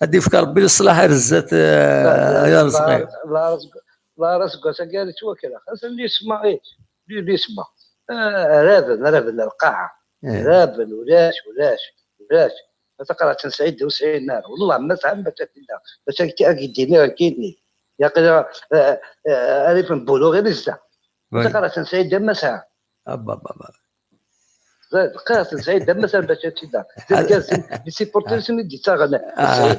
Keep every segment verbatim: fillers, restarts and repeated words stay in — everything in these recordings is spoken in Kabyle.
Ad d-yefk Ṛebbi leṣlaḥ ar zdat, eh, ay Arezqi. Ṛebbi aseggas-agi ara yettwakreɣ. Atan lisma, eh, li-, lisma. Eh, raben, raben lqaɛa. Eh. Raben, ulac, ulac, ulac. Ma taqerɛet n Saɛid u Sɛid nar. Wellah, ma tesɛam, ma tafida. Bac ad k-, ad k-d-iniɣ akkenni. Yaqila, eh, eh, Arif n Bulu ɣir izda. Ma taqerɛet n Saɛid ma sɛa. Abba, abba, abba. Tqaɛet n Saɛid, d amasal bac ad tt-id-, d irgazen, d supporters i d-yettaɣen. Ah.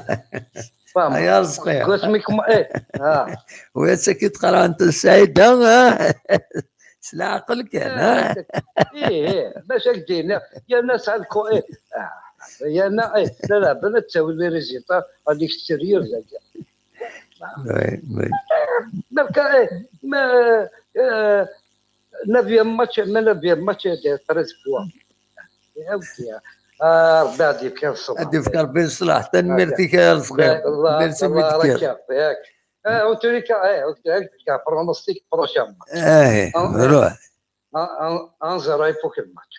Fahmeḍ? Ay Arezqi. Deg wasmi kem-, eh, ah. Wi ad tagi tqerɛent n Saɛida, ah. S leɛqel kan, ah. Eh, eh, bac ad k-d-iniɣ, yerna sɛan ko-, eh, ah, yerna, eh, la, la, bla ad tawi les résultats à l'extérieur, dagi. Oui, oui. Nerka, eh, ma, eh, neuvième match, ma neuvième match, eh, treize points. Eh, ok. Ah, Rebbi ad yefk ṣṣber. Ad yefk Rebbi ṣṣlaḥ. Tanemmirt-ik a Arezqi. Merci beaucoup. Yak. Eh, en tous les cas, eh, ok, yak, pronostic prochain match. Eh, ruḥ. Un zéro ifuk le match.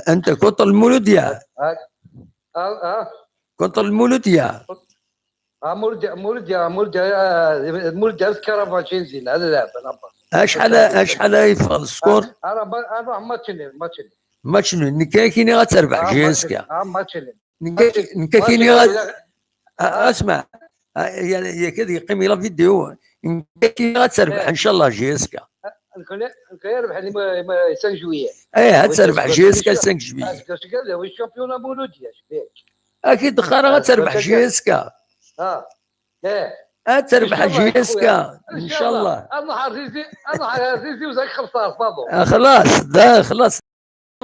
أنت contre المولودية. Ah, ah. Contre المولودية. Ah, Muludya, Muludya, Muludya, ah, Muludya d Caravagin zin, ad laɛben, abba. Acḥal, acḥal ay yeffeɣ le score? Ah, ah, ah, match nul, match nul. Match nul. Nekk ad k-iniɣ ad terbeḥ J S K. Ah, match nul. Nekk ad, nekk ad k-iniɣ ad, ah, اسمع. Ah, ya-, yak ad yeqqim la vidéo. Nekk ad k-iniɣ ad terbeḥ, إن شاء الله, J S K. Nekk ad, nekk ad yerbeḥ cinq juillet. Eh, ad terbeḥ J S K cinq juillet. Championnat Muludya, شبيك؟ Ad k-id-qqareɣ ad terbeḥ J S K. Ah. Eh. Ad terbeḥ J S K, إن شاء الله. Ad nruḥ ar Tizi, ad nruḥ ar Tizi Uzzu ad xellṣeɣ ɣef waḍu. Ah, xlaṣ, da, xlaṣ.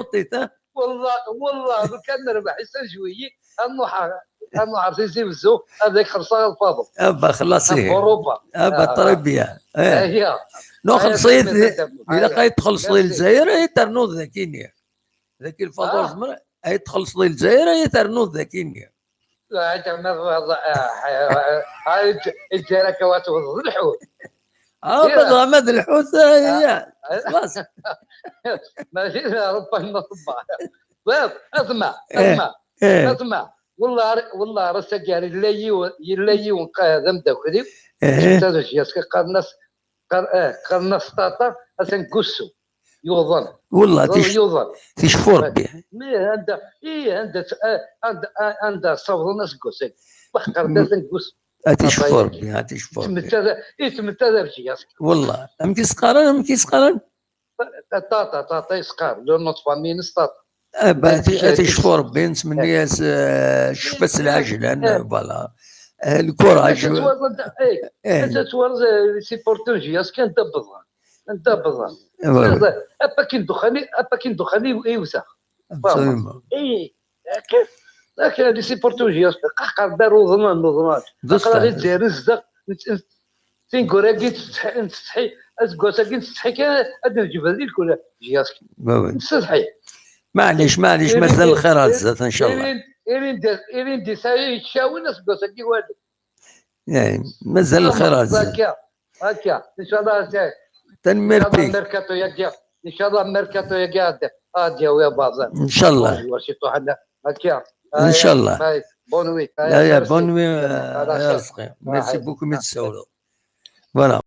Ṭiṭ, ah. Wallah, wallah, لو كان نربح cinq juillet, ad nruḥ ar, ad nruḥ ar Tizi Uzzu, ad xellṣeɣ ɣef waḍu. Abba, xlaṣ, ihi. Abba, très bien. Eh. Nuxelṣ-it, ilaq ad txellṣeḍ i Lezzayer, ad ternuḍ daki-nni. Daki lfaḍur, ah, zemreɣ, ay txellṣeḍ i Lezzayer, ay ternuḍ daki-nni. Lezzayer akka wa tewwḍeḍ lḥut. Ah, ma dɣa ma d lḥut, ah, ya, xlaṣ. Mačči d Ṛebbi n ṣṣber. Bab, asma, eh, asma, eh. Asma. Wallah, wallah, ass-agi yella yiwen, yella yiwen qa-, d ameddakel-iw. Eh. Isem-is J S K, qqaren-as, qqar-, eh, qqaren-as Ṭaṭa, atan deg wusu. Yuḍen. Wallah, tic-, yuḍen. Ticfu Ṛebbi. Mi anda, i, anda, eh, anda, eh, anda ssawḍen aseggas-agi. Waḥqer d atan deg wusu. A ticfu Ṛebbi, a ticfu Ṛebbi. Yettmettat, yettmettat ar J S K. Wallah, amek i s-qqaren, amek i s-qqaren? Ṭaṭa, Ṭaṭa i s-qqaren, le nom de famille-ines Ṭaṭa. Ah, bah, a ticfu Ṛebbi, nettmenni-as, eh, ccfa s lɛejlan, eh, voilà. Eh, le courage. Anta twalaḍ, eh, eh, anta twalaḍ, eh, les supporters n J S K anda bḍan. Anda bḍan. Eh, voilà. Apa akken dexxan i, apa akken dexxan i, i wteɣ. Absolument. Eh, akka, akka, les supporters n J S K, qaqqar dar uḍnan, uḍnan. Aql-aɣ i Lezzayer nezdeɣ, Tineggura-agi nettsetḥi, nettsetḥi, aseggas-agi nettsetḥi kan ad nǧebed di lkul, J S K. Nettsetḥi. Maɛlic, maɛlic, mazal lxir ar zdat, إن شاء الله. Irin, irin d, irin d isɛi yettcawin aseggas-agi walu. Eh, mazal lxir ar zdat. Akka, akka, إن شاء الله. Tanemmirt-ik. إن شاء الله mercato-agi, إن شاء الله mercato-agi ad, ad yawi abaẓan. إن شاء الله. Akka. إن شاء الله. Bonne nuit. Bonne nuit, euh, Arezqi. Merci beaucoup, mi d-tsawleḍ. Voilà.